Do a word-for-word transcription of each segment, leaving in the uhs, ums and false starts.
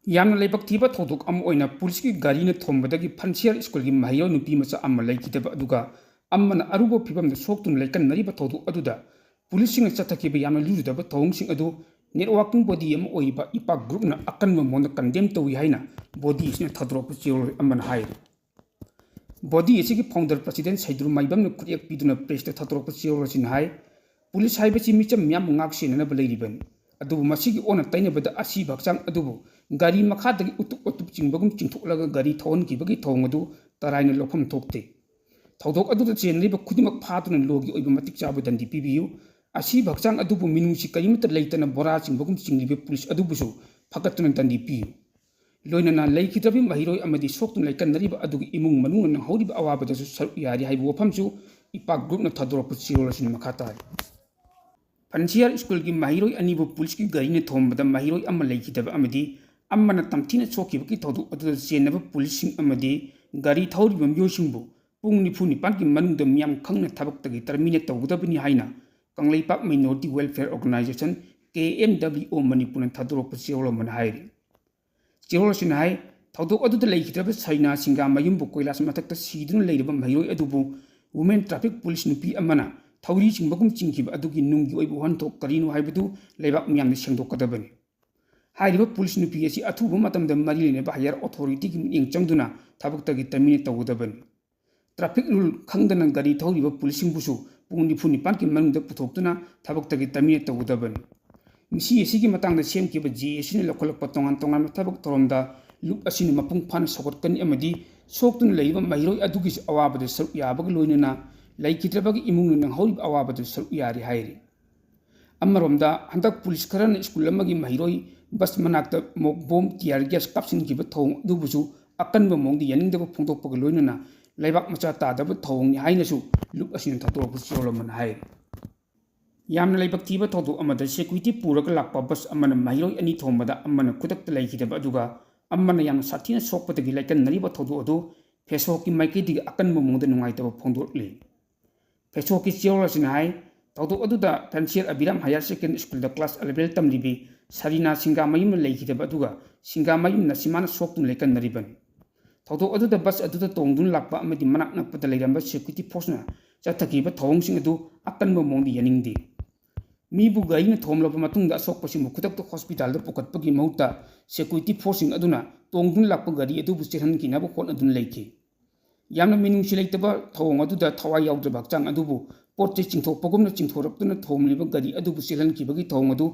ꯌꯥꯝꯅ ꯂꯥꯏꯕꯛ ꯊꯤꯕ ꯊꯧꯗꯣꯛ ꯑꯃ ꯑꯣꯏꯅ ꯄꯨꯂꯤꯁꯀꯤ ꯒꯥꯔꯤꯅ ꯊꯣꯝꯕꯗꯒꯤ ꯐꯟꯁꯤꯌꯥꯔ ꯁ꯭ꯀꯨꯜꯒꯤ ꯃꯍꯩꯔꯣꯏ ꯅꯨꯄꯤ ꯃꯆꯥ ꯑꯃ ꯂꯩꯈꯤꯗꯕ, ꯑꯗꯨꯒ ꯑꯃꯅ ꯑꯔꯨꯕ ꯐꯤꯕꯝꯗ ꯁꯣꯛꯇꯨꯅ ꯂꯩꯀꯟꯅꯔꯤꯕ ꯊꯧꯗꯣꯛ ꯑꯗꯨꯗ ꯄꯨꯂꯤꯁꯁꯤꯡꯅ ꯆꯠꯊꯈꯤꯕ ꯌꯥꯝꯅ ꯂꯨꯖꯗꯕ ꯊꯧꯑꯣꯡꯁꯤꯡ ꯑꯗꯨ networking body ꯑꯃ ꯑꯣꯏꯔꯤꯕ ꯏꯄꯥꯛ groupꯅ ꯑꯀꯟꯕ ꯃꯑꯣꯡꯗ condemn ꯇꯧꯏ ꯍꯥꯏꯅ body ꯑꯁꯤꯅ ꯊꯥꯗꯣꯔꯛꯄ ꯆꯦꯔꯣꯜ ꯑꯃꯅ ꯍꯥꯏꯔꯤ꯫ Body ꯑꯁꯤꯒꯤ founder president ꯁꯩꯗ꯭ꯔꯨ ꯃꯥꯏꯕꯝꯅ ꯈꯨꯠꯌꯦꯛ ꯄꯤꯗꯨꯅ pressꯇ ꯊꯥꯗꯣꯔꯛꯄ ꯆꯦꯔꯣꯜ ꯑꯁꯤꯅ ꯍꯥꯏ, ꯄꯨꯂꯤꯁ ꯍꯥꯏꯕꯁꯤ ꯃꯤꯆꯝ ꯃꯤꯌꯥꯝꯕꯨ ꯉꯥꯛ ꯁꯦꯟꯅꯅꯕ ꯂꯩꯔꯤꯕꯅꯤ, ꯑꯗꯨꯕꯨ ꯃꯁꯤꯒꯤ ꯑꯣꯟꯅ ꯇꯩꯅꯕꯗ ꯑꯁꯤꯕ ꯍꯛꯆꯥꯡ ꯑꯗꯨꯕꯨ ꯒꯥꯔꯤ ꯃꯈꯥꯗꯒꯤ ꯎꯇꯨꯞ ꯎꯇꯨꯞ ꯆꯤꯡꯕꯒꯨꯝ ꯆꯤꯡꯊꯣꯛꯂꯒ ꯒꯥꯔꯤ ꯊꯧꯍꯟꯈꯤꯕꯒꯤ ꯊꯧꯑꯣꯡ ꯑꯗꯨ ꯇꯔꯥꯏꯅ ꯂꯧꯐꯝ ꯊꯣꯛꯇꯦ꯫ ꯊꯧꯗꯣꯛ ꯑꯗꯨꯗ ꯆꯦꯟꯅꯔꯤꯕ ꯈꯨꯗꯤꯡꯃꯛ ꯐꯥꯗꯨꯅ ꯂꯣꯒꯤ ꯑꯣꯏꯕ ꯃꯇꯤꯛ ꯆꯥꯕ ꯗꯟꯗꯤ ꯄꯤꯕꯤꯌꯨ꯫ ꯑꯁꯤꯕ ꯍꯛꯆꯥꯡ ꯑꯗꯨꯕꯨ ꯃꯤꯅꯨꯡꯁꯤ ꯀꯔꯤꯃꯠꯇ ꯂꯩꯇꯅ ꯕꯣꯔꯥ ꯆꯤꯡꯕꯒꯨꯝ ꯆꯤꯡꯂꯤꯕ ꯄꯨꯂꯤꯁ ꯑꯗꯨꯕꯨꯁꯨ ꯐꯒꯠꯇꯨꯅ ꯗꯟꯗꯤ ꯄꯤꯌꯨ꯫ ꯂꯣꯏꯅꯅ ꯂꯩꯈꯤꯗ꯭ꯔꯕꯤ ꯃꯍꯩꯔꯣꯏ ꯑꯃꯗꯤ ꯁꯣꯛꯇꯨꯅ ꯂꯩꯀꯟꯅꯔꯤꯕ ꯑꯗꯨꯒꯤ ꯏꯃꯨꯡ ꯃꯅꯨꯡꯅ ꯅꯪꯍꯧꯔꯤꯕ ꯑꯋꯥꯕꯗꯁꯨ ꯁꯔꯨꯛ ꯌꯥꯔꯤ ꯍꯥꯏꯕ ꯋꯥꯐꯝꯁꯨ ꯏꯄꯥꯛ groupꯅ ꯊꯥꯗꯣꯔꯛꯄ ꯆꯦꯔꯣꯜ ꯑꯁꯤꯅ ꯃꯈꯥ ꯇꯥꯔꯤ꯫ ꯐꯟꯁꯤꯌꯥꯔ ꯁ꯭ꯀꯨꯜꯒꯤ ꯃꯍꯩꯔꯣꯏ ꯑꯅꯤꯕꯨ ꯄꯨꯂꯤꯁꯀꯤ ꯒꯥꯔꯤꯅ ꯊꯣꯝꯕꯗ ꯃꯍꯩꯔꯣꯏ ꯑꯃ ꯂꯩꯈꯤꯗꯕ ꯑꯃꯗꯤ ꯑꯃꯅ ꯇꯝꯊꯤꯅ ꯁꯣꯛꯈꯤꯕꯒꯤ ꯊꯧꯗꯣꯛ ꯑꯗꯨꯗ ꯆꯦꯟꯅꯕ ꯄꯨꯂꯤꯁꯁꯤꯡ ꯑꯃꯗꯤ ꯒꯥꯔꯤ ꯊꯧꯔꯤꯕ ꯃꯤꯑꯣꯏꯁꯤꯡꯕꯨ ꯄꯨꯡ ꯅꯤꯐꯨ ꯅꯤꯄꯥꯟꯒꯤ ꯃꯅꯨꯡꯗ ꯃꯤꯌꯥꯝ ꯈꯪꯅ ꯊꯕꯛꯇꯒꯤ terminate ꯇꯧꯒꯗꯕꯅꯤ ꯍꯥꯏꯅ Kangleipak Minority Welfare Organisation, K M W O, ꯃꯅꯤꯄꯨꯔꯅ ꯊꯥꯗꯣꯔꯛꯄ ꯆꯦꯔꯣꯜ ꯑꯃꯅ ꯍꯥꯏꯔꯤ꯫ ꯆꯦꯔꯣꯜ ꯑꯁꯤꯅ ꯍꯥꯏ, ꯊꯧꯗꯣꯛ ꯑꯗꯨꯗ ꯂꯩꯈꯤꯗ꯭ꯔꯕ ꯁꯔꯤꯅꯥ ꯁꯤꯡꯒꯥꯃꯌꯨꯝꯕꯨ ꯀꯣꯏꯂꯥꯁ ꯃꯊꯛꯇ ꯁꯤꯗꯨꯅ ꯂꯩꯔꯕ ꯃꯍꯩꯔꯣꯏ ꯑꯗꯨꯕꯨ women traffic police ꯅꯨꯄꯤ ꯑꯃꯅ ꯊꯧꯔꯤ ꯆꯤꯡꯕꯒꯨꯝ ꯆꯤꯡꯈꯤꯕ ꯑꯗꯨꯒꯤ ꯅꯨꯡꯒꯤ ꯑꯣꯏꯕ ꯋꯥꯍꯟꯊꯣꯛ ꯀꯔꯤꯅꯣ ꯍꯥꯏꯕꯗꯨ ꯂꯩꯕꯥꯛ ꯃꯤꯌꯥꯝꯅ ꯁꯦꯡꯗꯣꯛꯀꯗꯕꯅꯤ꯫ ꯍꯥꯏꯔꯤꯕ ꯄꯨꯂꯤꯁ ꯅꯨꯄꯤ ꯑꯁꯤ ꯑꯊꯨꯕ ꯃꯇꯝꯗ ꯃꯔꯤ ꯂꯩꯅꯕ higher authorityꯒꯤ ꯃꯤꯠꯌꯦꯡ ꯆꯪꯗꯨꯅ ꯊꯕꯛꯇꯒꯤ terminate ꯇꯧꯒꯗꯕꯅꯤ꯫ Traffic rule ꯈꯪꯗꯅ ꯒꯥꯔꯤ ꯊꯧꯔꯤꯕ ꯄꯨꯂꯤꯁꯁꯤꯡꯕꯨꯁꯨ ꯄꯨꯡ ꯅꯤꯐꯨ ꯅꯤꯄꯥꯟꯒꯤ ꯃꯅꯨꯡꯗ ꯄꯨꯊꯣꯛꯇꯨꯅ ꯊꯕꯛꯇꯒꯤ terminate ꯇꯧꯒꯗꯕꯅꯤ꯫ ꯃꯤꯁꯤ ꯑꯁꯤꯒꯤ ꯃꯇꯥꯡꯗ ꯁꯦꯝꯈꯤꯕ J A Cꯅ ꯂꯧꯈꯠꯂꯛꯄ ꯇꯣꯉꯥꯟ ꯇꯣꯉꯥꯟꯕ ꯊꯕꯛ ꯊꯧꯔꯝꯗ ꯂꯨꯞ ꯑꯁꯤꯅ ꯃꯄꯨꯡ ꯐꯥꯅ ꯁꯧꯒꯠꯀꯅꯤ ꯑꯃꯗꯤ ꯁꯣꯛꯇꯨꯅ ꯂꯩꯔꯤꯕ ꯃꯍꯩꯔꯣꯏ ꯑꯗꯨꯒꯤꯁꯨ ꯑꯋꯥꯕꯗ ꯁꯔꯨꯛ ꯌꯥꯕꯒ ꯂꯣꯏꯅꯅ ꯂꯩꯈꯤꯗ꯭ꯔꯕꯒꯤ ꯏꯃꯨꯡꯅ ꯅꯪꯍꯧꯔꯤꯕ ꯑꯋꯥꯕꯗꯨ ꯁꯔꯨꯛ ꯌꯥꯔꯤ ꯍꯥꯏꯔꯤ꯫ ꯑꯃꯔꯣꯝꯗ, ꯍꯟꯗꯛ ꯄꯨꯂꯤꯁ ꯈꯔꯅ ꯁ꯭ꯀꯨꯜ ꯑꯃꯒꯤ ꯃꯍꯩꯔꯣꯏ ꯕꯁ ꯃꯅꯥꯛꯇ mock bomb, tear gas ꯀꯥꯞꯁꯤꯟꯈꯤꯕ ꯊꯧꯑꯣꯡ ꯑꯗꯨꯕꯨꯁꯨ ꯑꯀꯟꯕ ꯃꯑꯣꯡꯗ ꯌꯥꯅꯤꯡꯗꯕ ꯐꯣꯡꯗꯣꯛꯄꯒ ꯂꯣꯏꯅꯅ ꯂꯩꯕꯥꯛ ꯃꯆꯥ ꯇꯥꯗꯕ ꯊꯧꯑꯣꯡꯅꯤ ꯍꯥꯏꯅꯁꯨ ꯂꯨꯞ ꯑꯁꯤꯅ ꯊꯥꯗꯣꯔꯛꯄ ꯆꯦꯔꯣꯜ ꯑꯃꯅ ꯍꯥꯏꯔꯤ꯫ ꯌꯥꯝꯅ ꯂꯥꯏꯕꯛ ꯊꯤꯕ ꯊꯧꯗꯣꯛ ꯑꯃꯗ security ꯄꯨꯔꯒ ꯂꯥꯛꯄ ꯕꯁ ꯑꯃꯅ ꯃꯍꯩꯔꯣꯏ ꯑꯅꯤ ꯊꯣꯝꯕꯗ ꯑꯃꯅ ꯈꯨꯗꯛꯇ ꯂꯩꯈꯤꯗꯕ ꯑꯗꯨꯒ ꯑꯃꯅ ꯌꯥꯝꯅ ꯁꯥꯊꯤꯅ ꯁꯣꯛꯄꯗꯒꯤ ꯂꯥꯏꯀꯠꯅꯔꯤꯕ ꯊꯧꯗꯣꯛ ꯑꯗꯨ ꯐꯦꯁꯕꯨꯛꯀꯤ ꯃꯥꯏꯀꯩꯗꯒꯤ ꯑꯀꯟꯕ ꯃꯑꯣꯡꯗ ꯅꯨꯡꯉꯥꯏꯇꯕ ꯐꯣꯡꯗꯣꯛꯂꯤ꯫ ꯐꯦꯁꯕꯨꯛꯀꯤ ꯆꯦꯔꯣꯜ ꯑꯁꯤꯅ ꯍꯥꯏ, ꯊꯧꯗꯣꯛ ꯑꯗꯨꯗ ꯐꯦꯟꯁꯤꯌꯔ ꯑꯕꯤꯔꯥꯝ ꯍꯥꯌꯔ ꯁꯦꯀꯦꯟꯗꯔꯤ ꯁ꯭ꯀꯨꯜꯗ ꯀ꯭ꯂꯥꯁ ꯑꯦꯂꯦꯚꯦꯟ ꯇꯝꯂꯤꯕꯤ ꯁꯔꯤꯅꯥ ꯁꯤꯡꯒꯥꯃꯌꯨꯝꯅ ꯂꯩꯈꯤꯗꯕ ꯑꯗꯨꯒ ꯁꯤꯡꯒꯥꯃꯌꯨꯝ ꯅꯁꯤꯃꯥꯅ ꯁꯣꯛꯇꯨꯅ ꯂꯩꯀꯟꯅꯔꯤꯕꯅꯤ꯫ ꯊꯧꯗꯣꯛ ꯑꯗꯨꯗ ꯕꯁ ꯑꯗꯨꯗ ꯇꯣꯡꯗꯨꯅ ꯂꯥꯛꯄ ꯑꯃꯗꯤ ꯃꯅꯥꯛ ꯅꯛꯄꯗ ꯂꯩꯔꯝꯕ ꯁꯦꯀ꯭ꯌꯨꯔꯤꯇꯤ ꯐꯣꯔꯁꯅ ꯆꯠꯊꯈꯤꯕ ꯊꯧꯑꯣꯡꯁꯤꯡ ꯑꯗꯨ ꯑꯀꯟꯕ ꯃꯑꯣꯡꯗ ꯌꯥꯅꯤꯡꯗꯦ꯫ ꯃꯤꯕꯨ ꯒꯥꯔꯤꯅ ꯊꯣꯝꯂꯕ ꯃꯇꯨꯡꯗ ꯑꯁꯣꯛꯄꯁꯤꯡꯕꯨ ꯈꯨꯗꯛꯇ ꯍꯣꯁꯄꯤꯇꯥꯜꯗ ꯄꯨꯈꯠꯄꯒꯤ ꯃꯍꯨꯠꯇ ꯁꯦꯀ꯭ꯌꯨꯔꯤꯇꯤ ꯐꯣꯔꯁꯁꯤꯡ ꯑꯗꯨꯅ ꯇꯣꯡꯗꯨꯅ ꯂꯥꯛꯄ ꯒꯥꯔꯤ ꯑꯗꯨꯕꯨ ꯆꯦꯜꯍꯟꯈꯤꯅꯕ ꯍꯣꯠꯅꯗꯨꯅ ꯂꯩꯈꯤ꯫ ꯌꯥꯝꯅ ꯃꯤꯅꯨꯡꯁꯤ ꯂꯩꯇꯕ ꯊꯧꯑꯣꯡ ꯑꯗꯨꯗ ꯊꯋꯥꯏ ꯌꯥꯎꯗ꯭ꯔꯕ ꯍꯛꯆꯥꯡ ꯑꯗꯨꯕꯨ ꯄꯣꯠ ꯆꯩ ꯆꯤꯡꯊꯣꯛꯄꯒꯨꯝꯅ ꯆꯤꯡꯊꯣꯔꯛꯇꯨꯅ ꯊꯣꯝꯂꯤꯕ ꯒꯥꯔꯤ ꯑꯗꯨꯕꯨ ꯆꯦꯜꯍꯟꯈꯤꯕꯒꯤ ꯊꯧꯑꯣꯡ ꯑꯗꯨ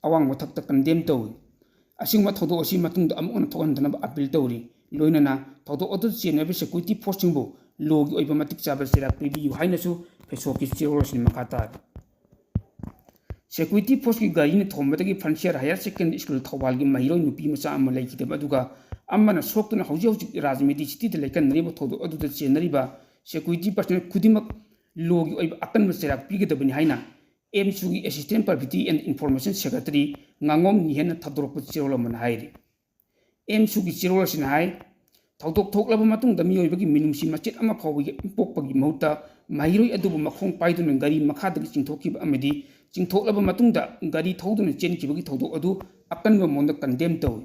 ꯑꯋꯥꯡꯕ ꯊꯥꯛꯇ ꯀꯟꯗꯦꯝ ꯇꯧꯏ꯫ ꯑꯁꯤꯒꯨꯝꯕ ꯊꯧꯗꯣꯛ ꯑꯁꯤ ꯃꯇꯨꯡꯗ ꯑꯃꯨꯛ ꯍꯟꯅ ꯊꯣꯛꯍꯟꯗꯅꯕ ꯑꯄꯤꯜ ꯇꯧꯔꯤ꯫ ꯂꯣꯏꯅꯅ ꯊꯧꯗꯣꯛ ꯑꯗꯨꯗ ꯆꯦꯟꯅꯕ ꯁꯦꯀ꯭ꯌꯨꯔꯤꯇꯤ ꯐꯣꯔꯁꯁꯤꯡꯕꯨ ꯂꯣꯒꯤ ꯑꯣꯏꯕ ꯃꯇꯤꯛ ꯆꯥꯕ ꯆꯩꯔꯥꯛ ꯄꯤꯕꯤꯌꯨ ꯍꯥꯏꯅꯁꯨ ꯐꯦꯁꯣꯛꯀꯤ ꯆꯦꯔꯣꯜ ꯑꯁꯤꯅ ꯃꯈꯥ ꯇꯥꯔꯤ꯫ ꯁꯦꯀ꯭ꯌꯨꯔꯤꯇꯤ ꯐꯣꯔꯁꯀꯤ ꯒꯥꯔꯤꯅ ꯊꯣꯝꯕꯗꯒꯤ ꯐ꯭ꯔꯟꯁꯤꯌꯔ ꯍꯥꯌꯔ ꯁꯦꯀꯦꯟꯗꯔꯤ ꯁ꯭ꯀꯨꯜ ꯊꯧꯕꯥꯜꯒꯤ ꯃꯍꯩꯔꯣꯏ ꯅꯨꯄꯤ ꯃꯆꯥ ꯑꯃ ꯂꯩꯈꯤꯗꯕ ꯑꯗꯨꯒ ꯑꯃꯅ ꯁꯣꯛꯇꯨꯅ ꯍꯧꯖꯤꯛ ꯍꯧꯖꯤꯛ ꯔꯥꯖꯃꯦꯗꯤ ꯁꯤꯇꯤꯗ ꯂꯩꯀꯟꯅꯔꯤꯕ ꯊꯧꯗꯣꯛ ꯑꯗꯨꯗ ꯆꯦꯟꯅꯔꯤꯕ ꯁꯦꯀ꯭ꯌꯨꯔꯤꯇꯤ ꯄꯔꯁꯅꯦꯜ ꯈꯨꯗꯤꯡꯃꯛ ꯂꯣꯒꯤ ꯑꯣꯏꯕ ꯑꯀꯟꯕ ꯆꯩꯔꯥꯛ ꯄꯤꯒꯗꯕꯅꯤ ꯍꯥꯏꯅ ꯑꯦꯝꯁꯨꯒꯤ assistant publicity and information secretary ꯉꯥꯉꯣꯝ ꯅꯤꯍꯦꯟꯅ ꯊꯧꯗꯣꯔꯛꯄ ꯆꯦꯔꯣꯜ ꯑꯃꯅ ꯍꯥꯏꯔꯤ꯫ ꯑꯦꯝꯁꯨꯒꯤ ꯆꯦꯔꯣꯜ ꯑꯁꯤꯅ ꯍꯥꯏ, ꯊꯧꯗꯣꯛ ꯊꯣꯛꯂꯕ ꯃꯇꯨꯡꯗ ꯃꯤꯑꯣꯏꯕꯒꯤ ꯃꯤꯅꯨꯡꯁꯤ ꯃꯆꯦꯠ ꯑꯃ ꯐꯥꯎꯕ ꯌꯦꯛ ꯄꯣꯛꯄꯒꯤ ꯃꯍꯨꯠꯇ ꯃꯍꯩꯔꯣꯏ ꯑꯗꯨꯕꯨ ꯃꯈꯣꯡ ꯄꯥꯏꯗꯨꯅ ꯒꯥꯔꯤ ꯃꯈꯥꯗꯒꯤ ꯆꯤꯡꯊꯣꯛꯈꯤꯕ ꯑꯃꯗꯤ ꯆꯤꯡꯊꯣꯛꯂꯕ ꯃꯇꯨꯡꯗ ꯒꯥꯔꯤ ꯊꯧꯗꯨꯅ ꯆꯦꯟꯈꯤꯕꯒꯤ ꯊꯧꯗꯣꯛ ꯑꯗꯨ ꯑꯀꯟꯕ ꯃꯑꯣꯡꯗ ꯀꯟꯗꯦꯝ ꯇꯧꯏ꯫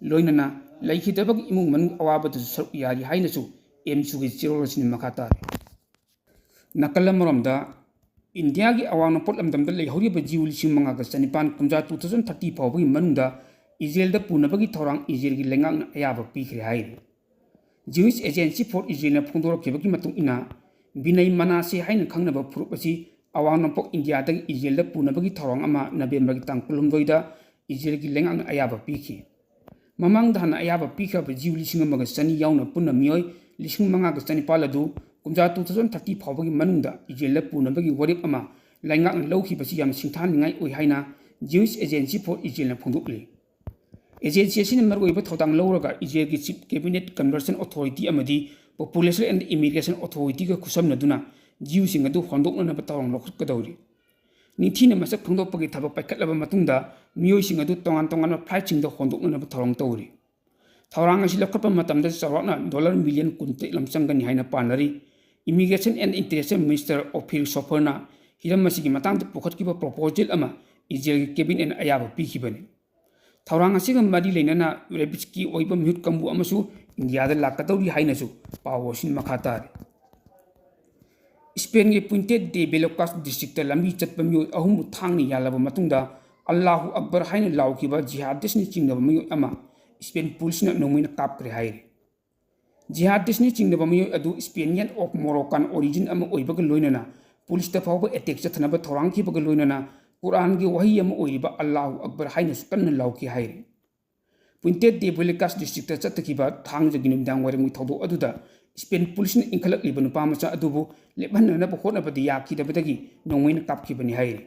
ꯂꯣꯏꯅꯅ ꯂꯩꯈꯤꯗꯕꯒꯤ ꯏꯃꯨꯡ ꯃꯅꯨꯡ ꯑꯋꯥꯕꯗꯁꯨ ꯁꯔꯨꯛ ꯌꯥꯔꯤ ꯍꯥꯏꯅꯁꯨ ꯑꯦꯝꯁꯨꯒꯤ ꯆꯦꯔꯣꯜ ꯑꯁꯤꯅ ꯃꯈꯥ ꯇꯥꯔꯤ꯫ ꯅꯥꯀꯜ ꯑꯃꯔꯣꯝꯗ, ꯏꯟꯗꯤꯌꯥꯒꯤ ꯑꯋꯥꯡ ꯅꯣꯡꯄꯣꯛ ꯂꯝꯗꯝꯗ ꯂꯩꯍꯧꯔꯤꯕ ꯖꯤꯎ ꯂꯤꯁꯤꯡ ꯃꯉꯥꯒ ꯆꯅꯤꯄꯥꯟ ꯀꯨꯝꯖꯥ two thousand thirty ꯐꯥꯎꯕꯒꯤ ꯃꯅꯨꯡꯗ ꯏꯖꯔꯦꯜꯗ ꯄꯨꯅꯕꯒꯤ ꯊꯧꯔꯥꯡ ꯏꯖꯔꯦꯜꯒꯤ ꯂꯩꯉꯥꯛꯅ ꯑꯌꯥꯕ ꯄꯤꯈ꯭ꯔꯦ ꯍꯥꯏꯔꯤ꯫ Jewish Agency for Israelꯅ ꯐꯣꯡꯗꯣꯔꯛꯈꯤꯕꯒꯤ ꯃꯇꯨꯡ ꯏꯟꯅ, ꯕꯤꯅꯩ ꯃꯅꯥꯁꯦ ꯍꯥꯏꯅ ꯈꯪꯅꯕ ꯐꯨꯔꯨꯞ ꯑꯁꯤ ꯑꯋꯥꯡ ꯅꯣꯡꯄꯣꯛ ꯏꯟꯗꯤꯌꯥꯗꯒꯤ ꯏꯖꯔꯦꯜꯗ ꯄꯨꯅꯕꯒꯤ ꯊꯧꯔꯥꯡ ꯑꯃ ꯅꯕꯦꯝꯕꯔꯒꯤ ꯇꯥꯡ ꯀꯨꯟꯍꯨꯝꯗꯣꯏꯗ ꯏꯖꯔꯦꯜꯒꯤ ꯂꯩꯉꯥꯛꯅ ꯑꯌꯥꯕ ꯄꯤꯈꯤ꯫ ꯃꯃꯥꯡꯗ ꯍꯥꯟꯅ ꯑꯌꯥꯕ ꯄꯤꯈ꯭ꯔꯕ ꯖꯤꯎ ꯂꯤꯁꯤꯡ ꯑꯃꯒ ꯆꯅꯤ ꯌꯥꯎꯅ ꯄꯨꯟꯅ ꯃꯤꯑꯣꯏ ꯂꯤꯁꯤꯡ ꯃꯉꯥꯒ ꯆꯅꯤꯄꯥꯜ ꯑꯗꯨ ꯀꯨꯝꯖꯥ two thousand thirty ꯐꯥꯎꯕꯒꯤ ꯃꯅꯨꯡꯗ ꯏꯖꯔꯦꯜꯗ ꯄꯨꯅꯕꯒꯤ ꯋꯥꯔꯦꯞ ꯑꯃ ꯂꯩꯉꯥꯛꯅ ꯂꯧꯈꯤꯕꯁꯤ ꯌꯥꯝꯅ ꯁꯤꯡꯊꯥꯅꯤꯡꯉꯥꯏ ꯑꯣꯏ ꯍꯥꯏꯅ Jewish Agency for Israelꯅ ꯐꯣꯡꯗꯣꯛꯂꯤ꯫ ꯑꯦꯖꯦꯟꯁꯤ ꯑꯁꯤꯅ ꯃꯔꯨꯑꯣꯏꯕ ꯊꯧꯗꯥꯡ ꯂꯧꯔꯒ ꯏꯖꯔꯦꯜꯒꯤ Chief Cabinet Conversion Authority ꯑꯃꯗꯤ Population and Immigration Authorityꯒ ꯈꯨꯠꯁꯝꯅꯗꯨꯅ ꯖꯤꯎꯁꯤꯡ ꯑꯗꯨ ꯍꯣꯟꯗꯣꯛꯅꯅꯕ ꯊꯧꯔꯥꯡ ꯂꯧꯈꯠꯀꯗꯧꯔꯤ꯫ ꯅꯤꯡꯊꯤꯅ ꯃꯁꯛ ꯈꯪꯗꯣꯛꯄꯒꯤ ꯊꯕꯛ ꯄꯥꯏꯈꯠꯂꯕ ꯃꯇꯨꯡꯗ ꯃꯤꯑꯣꯏꯁꯤꯡ ꯑꯗꯨ ꯇꯣꯉꯥꯟ ꯇꯣꯉꯥꯟꯕ flightꯁꯤꯡꯗ ꯍꯣꯟꯗꯣꯛꯅꯅꯕ ꯊꯧꯔꯥꯡ ꯇꯧꯔꯤ꯫ ꯊꯧꯔꯥꯡ ꯑꯁꯤ ꯂꯧꯈꯠꯄ ꯃꯇꯝꯗ ꯆꯥꯎꯔꯥꯛꯅ dollar million ꯀꯨꯟꯇꯔꯦꯠ ꯂꯝ ꯆꯪꯒꯅꯤ ꯍꯥꯏꯅ ꯄꯥꯅꯔꯤ꯫ Immigration and Integration Minister Ophir Sofferꯅ ꯍꯤꯔꯝ ꯑꯁꯤꯒꯤ ꯃꯇꯥꯡꯗ ꯄꯨꯈꯠꯈꯤꯕ proposal ꯑꯃ ꯏꯖꯔꯦꯜꯒꯤ ꯀꯦꯕꯤꯅꯦꯠꯅ ꯑꯌꯥꯕ ꯄꯤꯈꯤꯕꯅꯤ꯫ ꯊꯧꯔꯥꯡ ꯑꯁꯤꯒ ꯃꯔꯤ ꯂꯩꯅꯅ rabbitsꯀꯤ ꯑꯣꯏꯕ ꯃꯤꯍꯨꯠ ꯀꯥꯡꯕꯨ ꯑꯃꯁꯨ ꯏꯟꯗꯤꯌꯥꯗ ꯂꯥꯛꯀꯗꯧꯔꯤ ꯍꯥꯏꯅꯁꯨ ꯄꯥꯎ ꯑꯁꯤꯅ ꯃꯈꯥ ꯇꯥꯔꯤ꯫ ꯁ꯭ꯄꯦꯟꯒꯤ Puente de Belloca's districtꯇ ꯂꯝꯕꯤ ꯆꯠꯄ ꯃꯤꯑꯣꯏ ꯑꯍꯨꯝꯕꯨ ꯊꯥꯡꯅ ꯌꯥꯜꯂꯕ ꯃꯇꯨꯡꯗ ꯑꯜꯂꯥꯍꯨ ꯑꯛꯕꯔ ꯍꯥꯏꯅ ꯂꯥꯎꯈꯤꯕ ꯖꯤꯍꯥꯗꯤꯁꯅ ꯆꯤꯡꯅꯕ ꯃꯤꯑꯣꯏ ꯑꯃ ꯁ꯭ꯄꯦꯟ ꯄꯨꯂꯤꯁꯅ ꯅꯣꯡꯃꯩꯅ ꯀꯥꯞꯈ꯭ꯔꯦ ꯍꯥꯏꯔꯤ꯫ ꯖꯤꯍꯥꯗꯤꯁꯅ ꯆꯤꯡꯅꯕ ꯃꯤꯑꯣꯏ ꯑꯗꯨ Spanish of Moroccan origin ꯑꯃ ꯑꯣꯏꯕꯒ ꯂꯣꯏꯅꯅ ꯄꯨꯂꯤꯁꯇ ꯐꯥꯎꯕ attack ꯆꯠꯊꯅꯕ ꯊꯧꯔꯥꯡꯈꯤꯕꯒ ꯂꯣꯏꯅꯅ ꯀꯨꯔꯥꯟꯒꯤ ꯋꯥꯍꯩ ꯑꯃ ꯑꯣꯏꯔꯤꯕ ꯑꯜꯂꯥꯍꯨ ꯑꯛꯕꯔ ꯍꯥꯏꯅꯁꯨ ꯀꯟꯅ ꯂꯥꯎꯈꯤ ꯍꯥꯏꯔꯤ꯫ Puente de Belloca's districtꯇ ꯆꯠꯊꯈꯤꯕ ꯊꯥꯡꯖꯒꯤ ꯅꯨꯃꯤꯗꯥꯡ ꯋꯥꯏꯔꯝꯒꯤ ꯊꯧꯗꯣꯛ ꯑꯗꯨꯗ ꯁ꯭ꯄꯦꯟ ꯄꯨꯂꯤꯁꯅ ꯏꯟꯈꯠꯂꯛꯂꯤꯕ ꯅꯨꯄꯥ ꯃꯆꯥ ꯑꯗꯨꯕꯨ ꯂꯦꯞꯍꯟꯅꯅꯕ ꯍꯣꯠꯅꯕꯗ ꯌꯥꯈꯤꯗꯕꯗꯒꯤ ꯅꯣꯡꯃꯩꯅ ꯀꯥꯞꯈꯤꯕꯅꯤ ꯍꯥꯏꯔꯤ꯫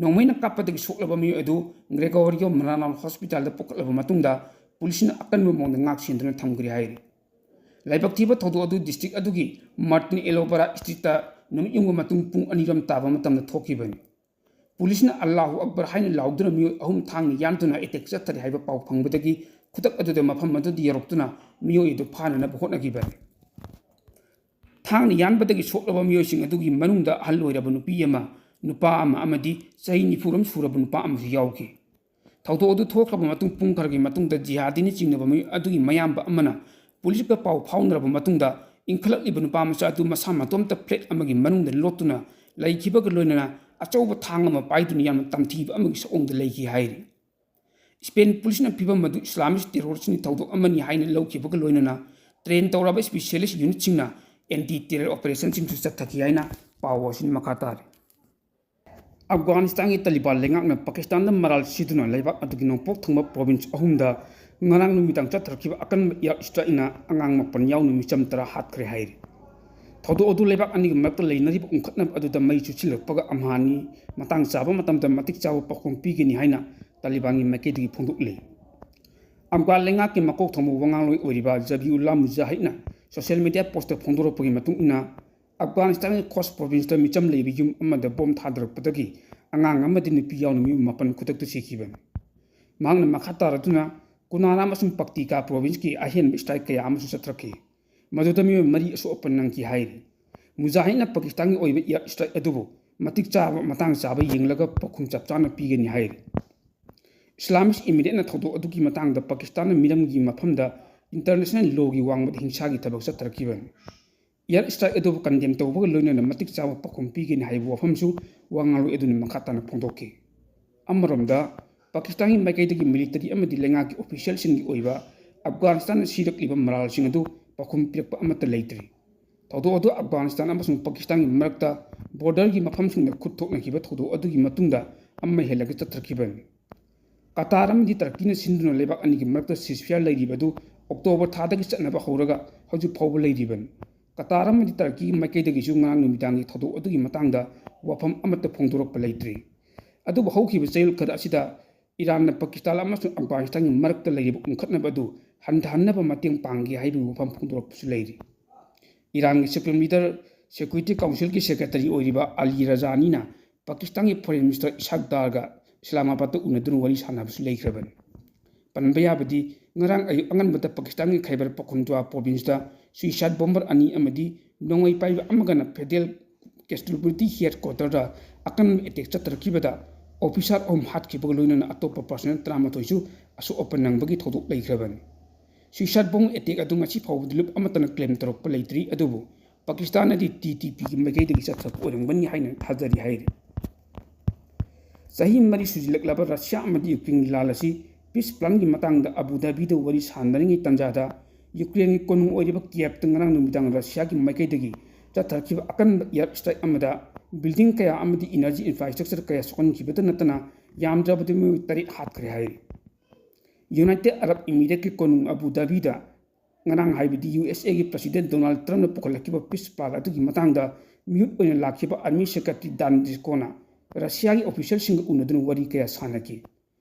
ꯅꯣꯡꯃꯩꯅ ꯀꯥꯞꯄꯗꯒꯤ ꯁꯣꯛꯂꯕ ꯃꯤꯑꯣꯏ ꯑꯗꯨ Gregorio Maranal Hospitalꯗ ꯄꯨꯈꯠꯂꯕ ꯃꯇꯨꯡꯗ ꯄꯨꯂꯤꯁꯅ ꯑꯀꯟꯕ ꯃꯑꯣꯡꯗ ꯉꯥꯛ ꯁꯦꯟꯗꯨꯅ ꯊꯝꯈ꯭ꯔꯦ ꯍꯥꯏꯔꯤ꯫ ꯂꯥꯏꯕꯛ ꯊꯤꯕ ꯊꯧꯗꯣꯛ ꯑꯗꯨ district ꯑꯗꯨꯒꯤ Martin Alobera streetꯇ ꯅꯨꯃꯤꯠ ꯌꯨꯡꯕ ꯃꯇꯨꯡ ꯄꯨꯡ ꯑꯅꯤꯔꯣꯝ ꯇꯥꯕ ꯃꯇꯝꯗ ꯊꯣꯛꯈꯤꯕꯅꯤ꯫ ꯄꯨꯂꯤꯁꯅ ꯑꯜꯂꯥꯍꯨ ꯑꯛꯕꯔ ꯍꯥꯏꯅ ꯂꯥꯎꯗꯨꯅ ꯃꯤꯑꯣꯏ ꯑꯍꯨꯝ ꯊꯥꯡꯅ ꯌꯥꯟꯗꯨꯅ attack ꯆꯠꯊꯔꯦ ꯍꯥꯏꯕ ꯄꯥꯎ ꯐꯪꯕꯗꯒꯤ ꯈꯨꯗꯛ ꯑꯗꯨꯗ ꯃꯐꯝ ꯑꯗꯨꯗ ꯌꯧꯔꯛꯇꯨꯅ ꯃꯤꯑꯣꯏ ꯑꯗꯨ ꯐꯥꯅꯅꯕ ꯍꯣꯠꯅꯈꯤꯕꯅꯤ꯫ ꯊꯥꯡꯅ ꯌꯥꯟꯕꯗꯒꯤ ꯁꯣꯛꯂꯕ ꯃꯤꯑꯣꯏꯁꯤꯡ ꯑꯗꯨꯒꯤ ꯃꯅꯨꯡꯗ ꯑꯍꯜ ꯑꯣꯏꯔꯕ ꯅꯨꯄꯤ ꯑꯃ, ꯅꯨꯄꯥ ꯑꯃ ꯑꯃꯗꯤ ꯆꯍꯤ ꯅꯤꯐꯨꯔꯣꯝ ꯁꯨꯔꯕ ꯅꯨꯄꯥ ꯑꯃꯁꯨ ꯌꯥꯎꯈꯤ꯫ ꯊꯧꯗꯣꯛ ꯑꯗꯨ ꯊꯣꯛꯈ꯭ꯔꯕ ꯃꯇꯨꯡ ꯄꯨꯡ ꯈꯔꯒꯤ ꯃꯇꯨꯡꯗ ꯖꯤꯍꯥꯗꯤꯅ ꯆꯤꯡꯅꯕ ꯃꯤꯑꯣꯏ ꯑꯗꯨꯒꯤ ꯃꯌꯥꯝꯕ ꯑꯃꯅ ꯄꯨꯂꯤꯁꯀ ꯄꯥꯎ ꯐꯥꯎꯅꯔꯕ ꯃꯇꯨꯡꯗ ꯏꯟꯈꯠꯂꯛꯂꯤꯕ ꯅꯨꯄꯥ ꯃꯆꯥ ꯑꯗꯨ ꯃꯁꯥ ꯃꯇꯣꯝꯇ flat ꯑꯃꯒꯤ ꯃꯅꯨꯡꯗ ꯂꯣꯠꯇꯨꯅ ꯂꯩꯈꯤꯕꯒ ꯂꯣꯏꯅꯅ ꯑꯆꯧꯕ ꯊꯥꯡ ꯑꯃ ꯄꯥꯏꯗꯨꯅ ꯌꯥꯝꯅ ꯇꯝꯊꯤꯕ ꯑꯃꯒꯤ ꯁꯑꯣꯡꯗ ꯂꯩꯈꯤ ꯍꯥꯏꯔꯤ꯫ ꯁ꯭ꯄꯦꯟ ꯄꯨꯂꯤꯁꯅ ꯐꯤꯕꯝ ꯑꯗꯨ Islamist terroristꯀꯤ ꯊꯧꯗꯣꯛ ꯑꯃꯅꯤ ꯍꯥꯏꯅ ꯂꯧꯈꯤꯕꯒ ꯂꯣꯏꯅꯅ train ꯇꯧꯔꯕ specialist unitꯁꯤꯡꯅ anti terror operationꯁꯤꯡꯁꯨ ꯆꯠꯊꯈꯤ ꯍꯥꯏꯅ ꯄꯥꯎ ꯑꯁꯤꯅ ꯃꯈꯥ ꯇꯥꯔꯤ꯫ ꯑꯐꯒꯥꯅꯤꯁꯇꯥꯟꯒꯤ ꯇꯥꯂꯤꯕꯥꯟ ꯂꯩꯉꯥꯛꯅ ꯄꯥꯀꯤꯁꯇꯥꯟꯗ ꯃꯔꯥꯜ ꯁꯤꯗꯨꯅ ꯂꯩꯕꯥꯛ ꯑꯗꯨꯒꯤ ꯅꯣꯡꯄꯣꯛ ꯊꯪꯕ province ꯑꯍꯨꯝꯗ ꯉꯔꯥꯡ ꯅꯨꯃꯤꯗꯥꯡ ꯆꯠꯊꯔꯛꯈꯤꯕ ꯑꯀꯟꯕ air strikeꯅ ꯑꯉꯥꯡ ꯃꯥꯄꯟ ꯌꯥꯎꯅ ꯃꯤꯆꯝ ꯇꯔꯥ ꯍꯥꯠꯈ꯭ꯔꯦ ꯍꯥꯏꯔꯤ꯫ ꯊꯧꯗꯣꯛ ꯑꯗꯨ ꯂꯩꯕꯥꯛ ꯑꯅꯤꯒꯤ ꯃꯔꯛꯇ ꯂꯩꯅꯔꯤꯕ ꯎꯪꯈꯠꯅꯕ ꯑꯗꯨꯗ ꯃꯩ ꯆꯨꯁꯤꯜꯂꯛꯄꯒ ꯑꯝꯍꯥꯅꯤ ꯃꯇꯥꯡ ꯆꯥꯕ ꯃꯇꯝꯗ ꯃꯇꯤꯛ ꯆꯥꯕ ꯄꯥꯎꯈꯨꯝ ꯄꯤꯒꯅꯤ ꯍꯥꯏꯅ ꯇꯥꯂꯤꯕꯥꯟꯒꯤ ꯃꯥꯏꯀꯩꯗꯒꯤ ꯐꯣꯡꯗꯣꯛꯂꯤ꯫ ꯑꯐꯒꯥꯟ ꯂꯩꯉꯥꯛꯀꯤ ꯃꯀꯣꯛ ꯊꯣꯡꯕ ꯋꯥꯉꯥꯡꯂꯣꯏ ꯑꯣꯏꯔꯤꯕ ꯖꯕꯤꯎꯜꯂꯥ ꯃꯨꯖꯥꯍꯤꯗꯅ social media postꯇ ꯐꯣꯡꯗꯣꯔꯛꯄꯒꯤ ꯃꯇꯨꯡ ꯏꯟꯅ, ꯑꯐꯒꯥꯅꯤꯁꯇꯥꯟꯒꯤ ꯈꯣꯁ provinceꯇ ꯃꯤꯆꯝ ꯂꯩꯕ ꯌꯨꯝ ꯑꯃꯗ ꯕꯣꯝ ꯊꯥꯗꯔꯛꯄꯗꯒꯤ ꯑꯉꯥꯡ ꯑꯃꯗꯤ ꯅꯨꯄꯤ ꯌꯥꯎꯅ ꯃꯤꯑꯣꯏ ꯃꯥꯄꯟ ꯈꯨꯗꯛꯇ ꯁꯤꯈꯤꯕꯅꯤ꯫ ꯃꯍꯥꯛꯅ ꯃꯈꯥ ꯇꯥꯔꯗꯨꯅ ꯀꯨꯅꯥꯔꯥ ꯑꯃꯁꯨꯡ ꯄꯛꯇꯤꯀꯥ provinceꯀꯤ ꯑꯍꯦꯟꯕ strike ꯀꯌꯥ ꯑꯃꯁꯨ ꯆꯠꯊꯔꯛꯈꯤ꯫ ꯃꯗꯨꯗ ꯃꯤꯑꯣꯏ ꯃꯔꯤ ꯑꯁꯣꯛ ꯑꯄꯟ ꯅꯪꯈꯤ ꯍꯥꯏꯔꯤ꯫ ꯃꯨꯖꯥꯍꯤꯗꯅ ꯄꯥꯀꯤꯁꯇꯥꯟꯒꯤ ꯑꯣꯏꯕ air strike ꯑꯗꯨꯕꯨ ꯃꯇꯤꯛ ꯆꯥꯕ, ꯃꯇꯥꯡ ꯆꯥꯕ ꯌꯦꯡꯂꯒ ꯄꯥꯎꯈꯨꯝ ꯆꯞ ꯆꯥꯅ ꯄꯤꯒꯅꯤ ꯍꯥꯏꯔꯤ꯫ ꯏꯁꯂꯥꯃꯤꯁ ꯏꯃꯤꯔꯦꯠꯅ ꯊꯧꯗꯣꯛ ꯑꯗꯨꯒꯤ ꯃꯇꯥꯡꯗ ꯄꯥꯀꯤꯁꯇꯥꯟꯅ ꯃꯤꯔꯝꯒꯤ ꯃꯐꯝꯗ ꯏꯟꯇꯔꯅꯦꯁꯅꯦꯜ ꯂꯣꯒꯤ ꯋꯥꯡꯃꯗ ꯍꯤꯡꯁꯥꯒꯤ ꯊꯕꯛ ꯆꯠꯊꯔꯛꯈꯤꯕꯅꯤ꯫ ꯏꯌꯥꯔ ꯁ꯭ꯇ꯭ꯔꯥꯏꯛ ꯑꯗꯨꯕꯨ ꯀꯟꯗꯦꯝ ꯇꯧꯕꯒ ꯂꯣꯏꯅꯅ ꯃꯇꯤꯛ ꯆꯥꯕ ꯄꯥꯎꯈꯨꯝ ꯄꯤꯒꯅꯤ ꯍꯥꯏꯕ ꯋꯥꯐꯝꯁꯨ ꯋꯥ ꯉꯥꯡꯂꯣꯏ ꯑꯗꯨꯅ ꯃꯈꯥ ꯇꯥꯅ ꯐꯣꯡꯗꯣꯛꯈꯤ꯫ ꯑꯃꯔꯣꯝꯗ, ꯄꯥꯀꯤꯁꯇꯥꯟꯒꯤ ꯃꯥꯏꯀꯩꯗꯒꯤ ꯃꯤꯂꯤꯇꯔꯤ ꯑꯃꯗꯤ ꯂꯩꯉꯥꯛꯀꯤ ꯑꯣꯐꯤꯁꯤꯌꯦꯜꯁꯤꯡꯒꯤ ꯑꯣꯏꯕ ꯑꯐꯒꯥꯅꯤꯁꯇꯥꯟꯗ ꯁꯤꯔꯛꯂꯤꯕ ꯃꯔꯥꯜꯁꯤꯡ ꯑꯗꯨ ꯄꯥꯎꯈꯨꯝ ꯄꯤꯔꯛꯄ ꯑꯃꯠꯇ ꯂꯩꯇ꯭ꯔꯤ꯫ ꯊꯧꯗꯣꯛ ꯑꯗꯨ ꯑꯐꯒꯥꯅꯤꯁꯇꯥꯟ ꯑꯃꯁꯨꯡ ꯄꯥꯀꯤꯁꯇꯥꯟꯒꯤ ꯃꯔꯛꯇ ꯕꯣꯔꯗꯔꯒꯤ ꯃꯐꯝꯁꯤꯡꯗ ꯈꯨꯠ ꯊꯣꯛꯅꯈꯤꯕ ꯊꯧꯗꯣꯛ ꯑꯗꯨꯒꯤ ꯃꯇꯨꯡꯗ ꯑꯃ ꯍꯦꯜꯂꯒ ꯆꯠꯊꯔꯛꯈꯤꯕꯅꯤ꯫ ꯀꯇꯥꯔ ꯑꯃꯗꯤ ꯇꯔꯀꯤꯅ ꯁꯤꯟꯗꯨꯅ ꯂꯩꯕꯥꯛ ꯑꯅꯤꯒꯤ ꯃꯔꯛꯇ ceasefire ꯂꯩꯔꯤꯕ ꯑꯗꯨ ꯑꯣꯛꯇꯣꯕꯔ ꯊꯥꯗꯒꯤ ꯆꯠꯅꯕ ꯍꯧꯔꯒ ꯍꯧꯖꯤꯛ ꯐꯥꯎꯕ ꯂꯩꯔꯤꯕꯅꯤ꯫ ꯀꯇꯥꯔ ꯑꯃꯗꯤ ꯇꯔꯀꯤꯒꯤ ꯃꯥꯏꯀꯩꯗꯒꯤꯁꯨ ꯉꯔꯥꯡ ꯅꯨꯃꯤꯗꯥꯡꯒꯤ ꯊꯧꯗꯣꯛ ꯑꯗꯨꯒꯤ ꯃꯇꯥꯡꯗ ꯋꯥꯐꯝ ꯑꯃꯠꯇ ꯐꯣꯡꯗꯣꯔꯛꯄ ꯂꯩꯇ꯭ꯔꯤ꯫ ꯑꯗꯨꯕꯨ ꯍꯧꯈꯤꯕ ꯆꯌꯣꯜ ꯈꯔ ꯑꯁꯤꯗ ꯏꯔꯥꯟꯅ ꯄꯥꯀꯤꯁꯇꯥꯟ ꯑꯃꯁꯨꯡ ꯑꯐꯒꯥꯅꯤꯁꯇꯥꯟꯒꯤ ꯃꯔꯛꯇ ꯂꯩꯔꯤꯕ ꯎꯪꯈꯠꯅꯕ ꯑꯗꯨ ꯍꯟꯊꯍꯟꯅꯕ ꯃꯇꯦꯡ ꯄꯥꯡꯒꯦ ꯍꯥꯏꯕꯒꯤ ꯋꯥꯐꯝ ꯐꯣꯡꯗꯣꯔꯛꯄꯁꯨ ꯂꯩꯔꯤ꯫ ꯏꯔꯥꯟꯒꯤ Supreme Leader, Security Councilꯒꯤ Secretary ꯑꯣꯏꯔꯤꯕ ꯑꯂꯤ ꯔꯖꯥꯅꯤꯅ ꯄꯥꯀꯤꯁꯇꯥꯟꯒꯤ Foreign Minister ꯏꯁꯥꯛ ꯗꯥꯔꯒ ꯏꯁꯂꯥꯃꯥꯕꯥꯗꯇ ꯎꯅꯗꯨꯅ ꯋꯥꯔꯤ ꯁꯥꯟꯅꯕꯁꯨ ꯂꯩꯈ꯭ꯔꯕꯅꯤ꯫ ꯄꯟꯕ ꯌꯥꯕꯗꯤ, ꯉꯔꯥꯡ ꯑꯌꯨꯛ ꯑꯉꯟꯕꯗ ꯄꯥꯀꯤꯁꯇꯥꯟꯒꯤ ꯈꯩꯕꯔ ꯄꯈꯨꯟꯇ꯭ꯋꯥ provinceꯇ suicide bomber ꯑꯅꯤ ꯑꯃꯗꯤ ꯅꯣꯡꯃꯩ ꯄꯥꯏꯕ ꯑꯃꯒꯅ Federal Constabulary Headquarterꯗ ꯑꯀꯟꯕ attack ꯆꯠꯊꯔꯛꯈꯤꯕꯗ officer ꯑꯍꯨꯝ ꯍꯥꯠꯈꯤꯕꯒ ꯂꯣꯏꯅꯅ ꯑꯇꯣꯞꯄ personnel ꯇꯔꯥꯃꯥꯊꯣꯏꯁꯨ ꯑꯁꯣꯛ ꯑꯄꯟ ꯅꯪꯕꯒꯤ ꯊꯧꯗꯣꯛ ꯂꯩꯈ꯭ꯔꯕꯅꯤ꯫ Suicide bomb attack ꯑꯗꯨ ꯉꯁꯤ ꯐꯥꯎꯕꯗ ꯂꯨꯞ ꯑꯃꯠꯇꯅ claim ꯇꯧꯔꯛꯄ ꯂꯩꯇ꯭ꯔꯤ, ꯑꯗꯨꯕꯨ ꯄꯥꯀꯤꯁꯇꯥꯟꯅꯗꯤ ꯇꯤ ꯇꯤ ꯄꯤꯒꯤ ꯃꯥꯏꯀꯩꯗꯒꯤ ꯆꯠꯊꯔꯛꯄ ꯑꯣꯏꯔꯝꯒꯅꯤ ꯍꯥꯏꯅ ꯊꯥꯖꯔꯤ ꯍꯥꯏꯔꯤ꯫ ꯆꯍꯤ ꯃꯔꯤ ꯁꯨꯖꯤꯜꯂꯛꯂꯕ ꯔꯁꯤꯌꯥ ꯑꯃꯗꯤ ꯌꯨꯀ꯭ꯔꯦꯟꯒꯤ ꯂꯥꯜ ꯑꯁꯤ peace planꯒꯤ ꯃꯇꯥꯡꯗ ꯑꯕꯨ ꯙꯥꯕꯤꯗ ꯋꯥꯔꯤ ꯁꯥꯟꯅꯔꯤꯉꯩ ꯇꯥꯟꯖꯥꯗ ꯌꯨꯀ꯭ꯔꯦꯟꯒꯤ ꯀꯣꯅꯨꯡ ꯑꯣꯏꯔꯤꯕ ꯀꯤꯌꯦꯚꯇ ꯉꯔꯥꯡ ꯅꯨꯃꯤꯗꯥꯡ ꯔꯁꯤꯌꯥꯒꯤ ꯃꯥꯏꯀꯩꯗꯒꯤ ꯆꯠꯊꯔꯛꯈꯤꯕ ꯑꯀꯟꯕ air strike ꯑꯃꯗ building ꯀꯌꯥ ꯑꯃꯗꯤ energy infrastructure ꯀꯌꯥ ꯁꯣꯛꯍꯟꯈꯤꯕꯗ ꯅꯠꯇꯅ ꯌꯥꯝꯗ꯭ꯔꯕꯗ ꯃꯤꯑꯣꯏ ꯇꯔꯦꯠ ꯍꯥꯠꯈ꯭ꯔꯦ ꯍꯥꯏꯔꯤ꯫ United Arab Emirateꯀꯤ ꯀꯣꯅꯨꯡ ꯑꯕꯨ ꯙꯥꯕꯤꯗ ꯉꯔꯥꯡ, ꯍꯥꯏꯕꯗꯤ ꯌꯨ ꯑꯦꯁ ꯑꯦꯒꯤ President Donald Trumpꯅ ꯄꯨꯈꯠꯂꯛꯈꯤꯕ peace plan ꯑꯗꯨꯒꯤ ꯃꯇꯥꯡꯗ ꯃꯤꯍꯨꯠ ꯑꯣꯏꯅ ꯂꯥꯛꯈꯤꯕ Army Secretary Dan Discoꯅ ꯔꯁꯤꯌꯥꯒꯤ officialꯁꯤꯡꯒ ꯎꯅꯗꯨꯅ ꯋꯥꯔꯤ ꯀꯌꯥ ꯁꯥꯟꯅꯈꯤ꯫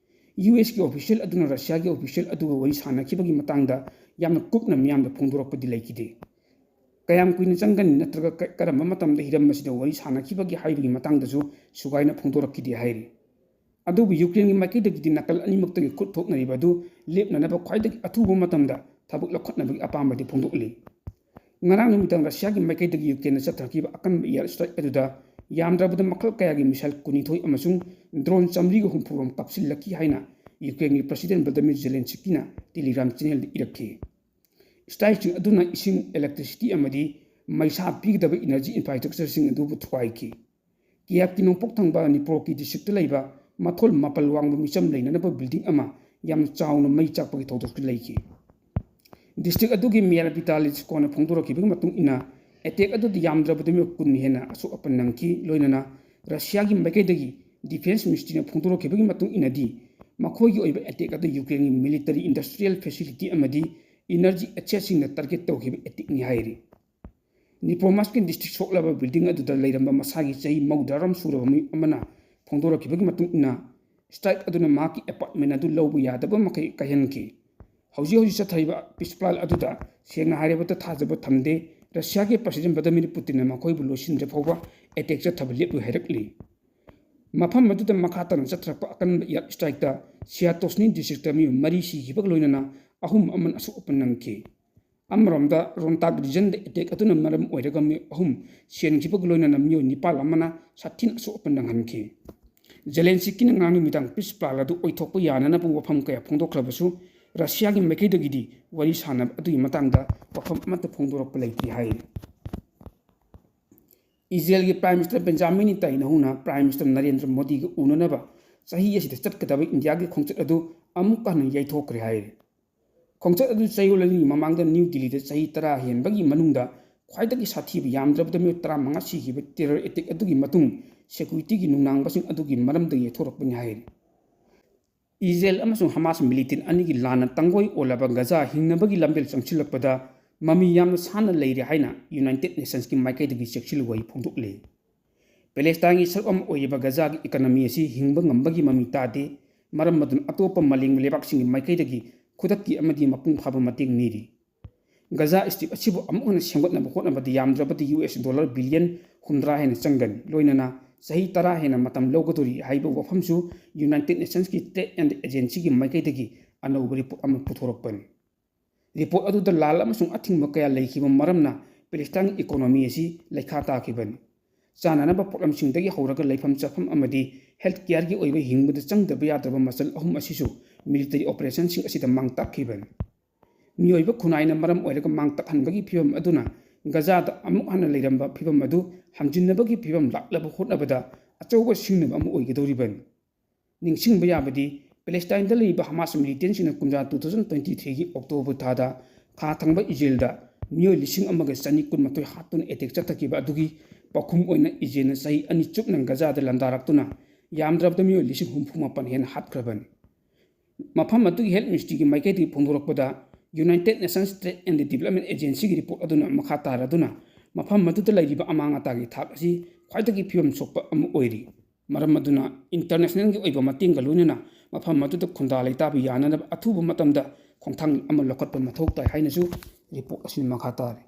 ꯌꯨ ꯑꯦꯁꯀꯤ official ꯑꯗꯨꯅ ꯔꯁꯤꯌꯥꯒꯤ official ꯑꯗꯨꯒ ꯋꯥꯔꯤ ꯁꯥꯟꯅꯈꯤꯕꯒꯤ ꯃꯇꯥꯡꯗ ꯌꯥꯝꯅ ꯀꯨꯞꯅ ꯃꯤꯌꯥꯝꯗ ꯐꯣꯡꯗꯣꯔꯛꯄꯗꯤ ꯂꯩꯈꯤꯗꯦ꯫ ꯀꯌꯥꯝ ꯀꯨꯏꯅ ꯆꯪꯒꯅꯤ ꯅꯠꯇ꯭ꯔꯒ ꯀ-, ꯀꯔꯝꯕ ꯃꯇꯝꯗ ꯍꯤꯔꯝ ꯑꯁꯤꯗ ꯋꯥꯔꯤ ꯁꯥꯟꯅꯈꯤꯕꯒꯦ ꯍꯥꯏꯕꯒꯤ ꯃꯇꯥꯡꯗꯁꯨ ꯁꯨꯒꯥꯏꯅ ꯐꯣꯡꯗꯣꯔꯛꯈꯤꯗꯦ ꯍꯥꯏꯔꯤ꯫ ꯑꯗꯨꯕꯨ ꯌꯨꯀ꯭ꯔꯦꯟꯒꯤ ꯃꯥꯏꯀꯩꯗꯒꯤꯗꯤ ꯅꯥꯀꯜ ꯑꯅꯤꯃꯛꯇꯒꯤ ꯈꯨꯠ ꯊꯣꯛꯅꯔꯤꯕ ꯑꯗꯨ ꯂꯦꯞꯅꯅꯕ ꯈ꯭ꯋꯥꯏꯗꯒꯤ ꯑꯊꯨꯕ ꯃꯇꯝꯗ ꯊꯕꯛ ꯂꯧꯈꯠꯅꯕꯒꯤ ꯑꯄꯥꯝꯕꯗꯤ ꯐꯣꯡꯗꯣꯛꯂꯤ꯫ ꯉꯔꯥꯡ ꯅꯨꯃꯤꯗꯥꯡ ꯔꯁꯤꯌꯥꯒꯤ ꯃꯥꯏꯀꯩꯗꯒꯤ ꯌꯨꯀ꯭ꯔꯦꯟꯗ ꯆꯠꯊꯔꯛꯈꯤꯕ ꯑꯀꯟꯕ air strike ꯑꯗꯨꯗ ꯌꯥꯝꯗ꯭ꯔꯕꯗ ꯃꯈꯜ ꯀꯌꯥꯒꯤ ꯃꯤꯁꯥꯏꯜ ꯀꯨꯟꯅꯤꯊꯣꯏ ꯑꯃꯁꯨꯡ ꯗ꯭ꯔꯣꯟ ꯆꯥꯃꯔꯤꯒ ꯍꯨꯝꯐꯨ ꯔꯣꯝ ꯀꯥꯞꯁꯤꯜꯂꯛꯈꯤ ꯍꯥꯏꯅ ꯌꯨꯀ꯭ꯔꯦꯟꯒꯤ ꯄ꯭ꯔꯁꯤꯗꯦꯟ ꯚ꯭ꯂꯥꯗꯤꯃꯤꯔ ꯖꯦꯂꯦꯟꯁꯀꯤꯅ ꯇꯦꯂꯤꯒ꯭ꯔꯥꯝ ꯆꯦꯅꯦꯜꯗ ꯏꯔꯛꯈꯤ꯫ ꯁ꯭ꯇ꯭ꯔꯥꯏꯛꯁꯤꯡ ꯑꯗꯨꯅ ꯏꯁꯤꯡ, ꯏꯂꯦꯛꯇ꯭ꯔꯤꯁꯤꯇꯤ ꯑꯃꯗꯤ ꯃꯩꯁꯥ ꯄꯤꯒꯗꯕ ꯏꯅꯔꯖꯤ ꯏꯟꯐ꯭ꯔꯥꯁ꯭ꯇ꯭ꯔꯛꯆꯔꯁꯤꯡ ꯑꯗꯨꯕꯨ ꯊꯨꯒꯥꯏꯈꯤ꯫ ꯀꯤꯌꯦꯚꯀꯤ ꯅꯣꯡꯄꯣꯛ ꯊꯪꯕ ꯅꯤꯄ꯭ꯔꯣꯀꯤ ꯗꯤꯁꯇ꯭ꯔꯤꯛꯇ ꯂꯩꯕ ꯃꯊꯣꯜ ꯃꯥꯄꯜ ꯋꯥꯡꯕ ꯃꯤꯆꯝ ꯂꯩꯅꯅꯕ ꯕꯤꯜꯗꯤꯡ ꯑꯃ ꯌꯥꯝꯅ ꯆꯥꯎꯅ ꯃꯩ ꯆꯥꯛꯄꯒꯤ ꯊꯧꯗꯣꯛꯁꯨ ꯂꯩꯈꯤ꯫ ꯗꯤꯁꯇ꯭ꯔꯤꯛ ꯑꯗꯨꯒꯤ ꯃꯦꯌꯔ ꯚꯤꯇꯥꯂꯤ ꯆꯤꯀꯣꯅ ꯐꯣꯡꯗꯣꯔꯛꯈꯤꯕꯒꯤ ꯃꯇꯨꯡ ꯏꯟꯅ, ꯑꯦꯇꯦꯛ ꯑꯗꯨꯗ ꯌꯥꯝꯗ꯭ꯔꯕꯗ ꯃꯤꯑꯣꯏ ꯀꯨꯟ ꯍꯦꯟꯅ ꯑꯁꯣꯛ ꯑꯄꯟ ꯅꯪꯈꯤ, ꯂꯣꯏꯅꯅ ꯔꯁꯤꯌꯥꯒꯤ ꯃꯥꯏꯀꯩꯗꯒꯤ ꯗꯤꯐꯦꯟꯁ ꯃꯤꯅꯤꯁꯇ꯭ꯔꯤꯅ ꯐꯣꯡꯗꯣꯔꯛꯈꯤꯕꯒꯤ ꯃꯇꯨꯡ ꯏꯟꯅꯗꯤ, ꯃꯈꯣꯏꯒꯤ ꯑꯣꯏꯕ ꯑꯦꯇꯦꯛ ꯑꯗꯨ ꯌꯨꯀ꯭ꯔꯦꯟꯒꯤ ꯃꯤꯂꯤꯇꯔꯤ, ꯏꯟꯗꯁꯇ꯭ꯔꯤꯌꯦꯜ ꯐꯦꯁꯤꯂꯤꯇꯤ ꯑꯃꯗꯤ ꯏꯅꯔꯖꯤ ꯑꯦꯁꯦꯠꯁꯤꯡꯗ ꯇꯥꯔꯒꯦꯠ ꯇꯧꯈꯤꯕ ꯑꯦꯇꯦꯛꯅꯤ ꯍꯥꯏꯔꯤ꯫ ꯅꯤꯄ꯭ꯔꯣꯃꯥꯁꯀꯤ ꯗꯤꯁꯇ꯭ꯔꯤꯛ ꯁꯣꯛꯂꯕ ꯕꯤꯜꯗꯤꯡ ꯑꯗꯨꯗ ꯂꯩꯔꯝꯕ ꯃꯁꯥꯒꯤ ꯆꯍꯤ ꯃꯧꯗ꯭ꯔꯥꯔꯣꯝ ꯁꯨꯔꯕ ꯃꯤꯑꯣꯏ ꯑꯃꯅ ꯐꯣꯡꯗꯣꯔꯛꯈꯤꯕꯒꯤ ꯃꯇꯨꯡ ꯏꯟꯅ, ꯁ꯭ꯇ꯭ꯔꯥꯏꯛ ꯑꯗꯨꯅ ꯃꯍꯥꯛꯀꯤ ꯑꯦꯄꯥꯔꯠꯃꯦꯟ ꯑꯗꯨ ꯂꯧꯕ ꯌꯥꯗꯕ ꯃꯈꯩ ꯀꯥꯏꯍꯟꯈꯤ꯫ ꯍꯧꯖꯤꯛ ꯍꯧꯖꯤꯛ ꯆꯠꯊꯔꯤꯕ ꯄꯤꯁ ꯄ꯭ꯂꯥꯟ ꯑꯗꯨꯗ ꯁꯦꯡꯅ ꯍꯥꯏꯔꯕꯗ ꯊꯥꯖꯕ ꯊꯝꯗꯦ꯫ ꯔꯁꯤꯌꯥꯒꯤ ꯄ꯭ꯔꯁꯤꯗꯦꯟ ꯚ꯭ꯂꯥꯗꯤꯃꯤꯔ ꯄꯨꯇꯤꯟꯅ ꯃꯈꯣꯏꯕꯨ ꯂꯣꯏꯁꯤꯟꯗ꯭ꯔꯤ ꯐꯥꯎꯕ ꯑꯦꯇꯦꯛ ꯆꯠꯊꯕ ꯂꯦꯞꯂꯣꯏ ꯍꯥꯏꯔꯛꯂꯤ꯫ ꯃꯐꯝ ꯑꯗꯨꯗ ꯃꯈꯥ ꯇꯥꯅ ꯆꯠꯊꯔꯛꯄ ꯑꯀꯟꯕ ꯑꯦꯌꯔ ꯁ꯭ꯇ꯭ꯔꯥꯏꯛꯇ ꯁꯤꯌꯥꯇꯣꯁꯅꯤ ꯗꯤꯁꯇ꯭ꯔꯤꯛꯇ ꯃꯤꯑꯣꯏ ꯃꯔꯤ ꯁꯤꯈꯤꯕꯒ ꯂꯣꯏꯅꯅ ꯑꯍꯨꯝ ꯑꯃꯅ ꯑꯁꯣꯛ ꯑꯄꯟ ꯅꯪꯈꯤ꯫ ꯑꯃꯔꯣꯝꯗ, ꯔꯣꯟꯇꯥꯛ ꯔꯤꯖꯟꯗ ꯑꯦꯇꯦꯛ ꯑꯗꯨꯅ ꯃꯔꯝ ꯑꯣꯏꯔꯒ ꯃꯤꯑꯣꯏ ꯑꯍꯨꯝ ꯁꯤꯍꯟꯈꯤꯕꯒ ꯂꯣꯏꯅꯅ ꯃꯤꯑꯣꯏ ꯅꯤꯄꯥꯜ ꯑꯃꯅ ꯁꯥꯊꯤꯅ ꯑꯁꯣꯛ ꯑꯄꯟ ꯅꯪꯍꯟꯈꯤ꯫ ꯖꯦꯂꯦꯟꯁꯤꯀꯤꯅ ꯉꯔꯥꯡ ꯅꯨꯃꯤꯗꯥꯡ ꯄꯤꯁ ꯄ꯭ꯂꯥꯟ ꯑꯗꯨ ꯑꯣꯏꯊꯣꯛꯄ ꯌꯥꯅꯅꯕ ꯋꯥꯐꯝ ꯀꯌꯥ ꯐꯣꯡꯗꯣꯛꯈ꯭ꯔꯕꯁꯨ, ꯔꯁꯤꯌꯥꯒꯤ ꯃꯥꯏꯀꯩꯗꯒꯤꯗꯤ ꯋꯥꯔꯤ ꯁꯥꯅꯕ ꯑꯗꯨꯒꯤ ꯃꯇꯥꯡꯗ ꯋꯥꯐꯝ ꯑꯃꯠꯇ ꯐꯣꯡꯗꯣꯔꯛꯄ ꯂꯩꯇꯦ ꯍꯥꯏ꯫ ꯏꯖꯔꯦꯜꯒꯤ ꯄ꯭ꯔꯥꯏꯝ ꯃꯤꯅꯤꯁꯇꯔ ꯕꯦꯟꯖꯥꯃꯤꯟ ꯅꯦꯇꯥꯟꯌꯥꯍꯨꯅ ꯄ꯭ꯔꯥꯏꯝ ꯃꯤꯅꯤꯁꯇꯔ ꯅꯔꯦꯟꯗ꯭ꯔ ꯃꯣꯗꯤꯒ ꯎꯅꯅꯕ ꯆꯍꯤ ꯑꯁꯤꯗ ꯆꯠꯀꯗꯕ ꯏꯟꯗꯤꯌꯥꯒꯤ ꯈꯣꯡꯆꯠ ꯑꯗꯨ ꯑꯃꯨꯛꯀ ꯍꯟꯅ ꯌꯩꯊꯣꯛꯈ꯭ꯔꯦ ꯍꯥꯏꯔꯤ꯫ ꯈꯣꯡꯆꯠ ꯑꯗꯨ ꯆꯌꯣꯜ ꯑꯅꯤꯒꯤ ꯃꯃꯥꯡꯗ ꯅ꯭ꯌꯨ ꯗꯤꯜꯂꯤꯗ ꯆꯍꯤ ꯇꯔꯥ ꯍꯦꯟꯕꯒꯤ ꯃꯅꯨꯡꯗ ꯈ꯭ꯋꯥꯏꯗꯒꯤ ꯁꯥꯊꯤꯕ, ꯌꯥꯝꯗ꯭ꯔꯕꯗ ꯃꯤꯑꯣꯏ ꯇꯔꯥꯃꯉꯥ ꯁꯤꯈꯤꯕ ꯇꯦꯔꯔ ꯑꯦꯇꯦꯛ ꯑꯗꯨꯒꯤ ꯃꯇꯨꯡ ꯁꯦꯀ꯭ꯌꯨꯔꯤꯇꯤꯒꯤ ꯅꯨꯡꯅꯥꯡꯕꯁꯤꯡ ꯑꯗꯨꯒꯤ ꯃꯔꯝꯗ ꯌꯩꯊꯣꯔꯛꯄꯅꯤ ꯍꯥꯏꯔꯤ꯫ ꯏꯖꯔꯦꯜ ꯑꯃꯁꯨꯡ ꯍꯃꯥꯁ ꯃꯤꯂꯤꯇꯦꯟ ꯑꯅꯤꯒꯤ ꯂꯥꯟꯅ ꯇꯪꯒꯣꯏ ꯑꯣꯜꯂꯕ ꯒꯖꯥ ꯍꯤꯡꯅꯕꯒꯤ ꯂꯝꯕꯦꯜ ꯆꯪꯁꯤꯜꯂꯛꯄꯗ ꯃꯃꯤ ꯌꯥꯝꯅ ꯁꯥꯟꯅ ꯂꯩꯔꯦ ꯍꯥꯏꯅ ꯌꯨꯅꯥꯏꯇꯦꯗ ꯅꯦꯁꯟꯁꯀꯤ ꯃꯥꯏꯀꯩꯗꯒꯤ ꯆꯦꯛꯁꯤꯜ ꯋꯥꯍꯩ ꯐꯣꯡꯗꯣꯛꯂꯤ꯫ ꯄꯦꯂꯦꯁꯇꯥꯏꯟꯒꯤ ꯁꯔꯨꯛ ꯑꯃ ꯑꯣꯏꯔꯤꯕ ꯒꯖꯥꯒꯤ ꯏꯀꯣꯅꯣꯃꯤ ꯑꯁꯤ ꯍꯤꯡꯕ ꯉꯝꯕꯒꯤ ꯃꯃꯤ ꯇꯥꯗꯦ, ꯃꯔꯝ ꯑꯗꯨꯅ ꯑꯇꯣꯞꯄ ꯃꯥꯂꯦꯝꯒꯤ ꯂꯩꯕꯥꯛꯁꯤꯡꯒꯤ ꯃꯥꯏꯀꯩꯗꯒꯤ ꯈꯨꯗꯛꯀꯤ ꯑꯃꯗꯤ ꯃꯄꯨꯡ ꯐꯥꯕ ꯃꯇꯦꯡ ꯅꯤꯔꯤ꯫ ꯒꯖꯥ ꯁ꯭ꯇ꯭ꯔꯤꯞ ꯑꯁꯤꯕꯨ ꯑꯃꯨꯛ ꯍꯟꯅ ꯁꯦꯝꯒꯠꯅꯕ ꯍꯣꯠꯅꯕꯗ ꯌꯥꯝꯗ꯭ꯔꯕꯗ ꯌꯨ ꯑꯦꯁ ꯗꯣꯂꯔ ꯕꯤꯂꯤꯌꯟ ꯍꯨꯝꯗ꯭ꯔꯥ ꯍꯦꯟꯅ ꯆꯪꯒꯅꯤ, ꯂꯣꯏꯅꯅ ꯆꯍꯤ ꯇꯔꯥ ꯍꯦꯟꯅ ꯃꯇꯝ ꯂꯧꯒꯗꯧꯔꯤ ꯍꯥꯏꯕ ꯋꯥꯐꯝꯁꯨ ꯌꯨꯅꯥꯏꯇꯦꯗ ꯅꯦꯁꯟꯁꯀꯤ ꯇ꯭ꯔꯦꯗ ꯑꯦꯟ ꯑꯦꯖꯦꯟꯁꯤꯒꯤ ꯃꯥꯏꯀꯩꯗꯒꯤ ꯑꯅꯧꯕ ꯔꯤꯄꯣꯔꯠ ꯑꯃ ꯄꯨꯊꯣꯔꯛꯄꯅꯤ꯫ ꯔꯤꯄꯣꯔꯠ ꯑꯗꯨꯗ ꯂꯥꯟ ꯑꯃꯁꯨꯡ ꯑꯊꯤꯡꯕ ꯀꯌꯥ ꯂꯩꯈꯤꯕ ꯃꯔꯝꯅ ꯄꯦꯂꯦꯁꯇꯥꯏꯟꯒꯤ ꯏꯀꯣꯅꯣꯃꯤ ꯑꯁꯤ ꯂꯩꯈꯥ ꯇꯥꯈꯤꯕꯅꯤ꯫ ꯆꯥꯅꯅꯕ ꯄꯣꯠꯂꯝꯁꯤꯡꯗꯒꯤ ꯍꯧꯔꯒ ꯂꯩꯐꯝ ꯆꯥꯐꯝ ꯑꯃꯗꯤ health careꯒꯤ ꯑꯣꯏꯕ ꯍꯤꯡꯕꯗ ꯆꯪꯗꯕ ꯌꯥꯗ꯭ꯔꯕ ꯃꯆꯜ ꯑꯍꯨꯝ ꯑꯁꯤꯁꯨ military operationꯁꯤꯡ ꯑꯁꯤꯗ ꯃꯥꯡ ꯇꯥꯛꯈꯤꯕꯅꯤ꯫ ꯃꯤꯑꯣꯏꯕ ꯈꯨꯟꯅꯥꯏꯅ ꯃꯔꯝ ꯑꯣꯏꯔꯒ ꯃꯥꯡ ꯇꯥꯛꯍꯟꯕꯒꯤ ꯐꯤꯕꯝ ꯑꯗꯨꯅ ꯒꯖꯥꯗ ꯑꯃꯨꯛ ꯍꯟꯅ ꯂꯩꯔꯝꯕ ꯐꯤꯕꯝ ꯑꯗꯨ ꯍꯟꯖꯤꯟꯅꯕꯒꯤ ꯐꯤꯕꯝ ꯂꯥꯛꯅꯕ ꯍꯣꯠꯅꯕꯗ ꯑꯆꯧꯕ ꯁꯤꯡꯅꯕ ꯑꯃ ꯑꯣꯏꯒꯗꯧꯔꯤꯕꯅꯤ꯫ ꯅꯤꯡꯁꯤꯡꯕ ꯌꯥꯕꯗꯤ, ꯄꯦꯂꯦꯁꯇꯥꯏꯟꯗ ꯂꯩꯔꯤꯕ ꯍꯃꯥꯁ militantꯁꯤꯡꯅ ꯀꯨꯝꯖꯥ two thousand twenty threeꯒꯤ October ꯊꯥꯗ ꯈꯥ ꯊꯪꯕ ꯏꯖꯔꯦꯜꯗ ꯃꯤꯑꯣꯏ ꯂꯤꯁꯤꯡ ꯑꯃꯒ ꯆꯅꯤ ꯀꯨꯟꯃꯥꯊꯣꯏ ꯍꯥꯠꯇꯨꯅ attack ꯆꯠꯊꯈꯤꯕ ꯑꯗꯨꯒꯤ ꯄꯥꯎꯈꯨꯝ ꯑꯣꯏꯅ ꯏꯖꯔꯦꯜꯅ ꯆꯍꯤ ꯑꯅꯤ ꯆꯨꯞꯅ ꯒꯖꯥꯗ ꯂꯥꯟꯗꯥꯔꯛꯇꯨꯅ ꯌꯥꯝꯗ꯭ꯔꯕꯗ ꯃꯤꯑꯣꯏ ꯂꯤꯁꯤꯡ ꯍꯨꯝꯐꯨ ꯃꯥꯄꯟ ꯍꯦꯟꯅ ꯍꯥꯠꯈ꯭ꯔꯕꯅꯤ꯫ ꯃꯐꯝ ꯑꯗꯨꯒꯤ health ministryꯒꯤ ꯃꯥꯏꯀꯩꯗꯒꯤ ꯐꯣꯡꯗꯣꯔꯛꯄꯗ, United Nations Trade and Development Agencyꯒꯤ report ꯑꯗꯨꯅ ꯃꯈꯥ ꯇꯥꯔꯗꯨꯅ ꯃꯐꯝ ꯑꯗꯨꯗ ꯂꯩꯔꯤꯕ ꯑꯃꯥꯡ ꯑꯇꯥꯒꯤ ꯊꯥꯛ ꯑꯁꯤ ꯈ꯭ꯋꯥꯏꯗꯒꯤ ꯐꯤꯕꯝ ꯁꯣꯛꯄ ꯑꯃ ꯑꯣꯏꯔꯤ꯫ ꯃꯔꯝ ꯑꯗꯨꯅ internationalꯒꯤ ꯑꯣꯏꯕ ꯃꯇꯦꯡꯒ ꯂꯣꯏꯅꯅ ꯃꯐꯝ ꯑꯗꯨꯗ ꯈꯨꯟꯗꯥ ꯂꯩꯇꯥꯕ ꯌꯥꯅꯅꯕ ꯑꯊꯨꯕ ꯃꯇꯝꯗ ꯈꯣꯡꯊꯥꯡ ꯑꯃ ꯂꯧꯈꯠꯄ ꯃꯊꯧ ꯇꯥꯏ ꯍꯥꯏꯅꯁꯨ report ꯑꯁꯤꯅ ꯃꯈꯥ ꯇꯥꯔꯤ꯫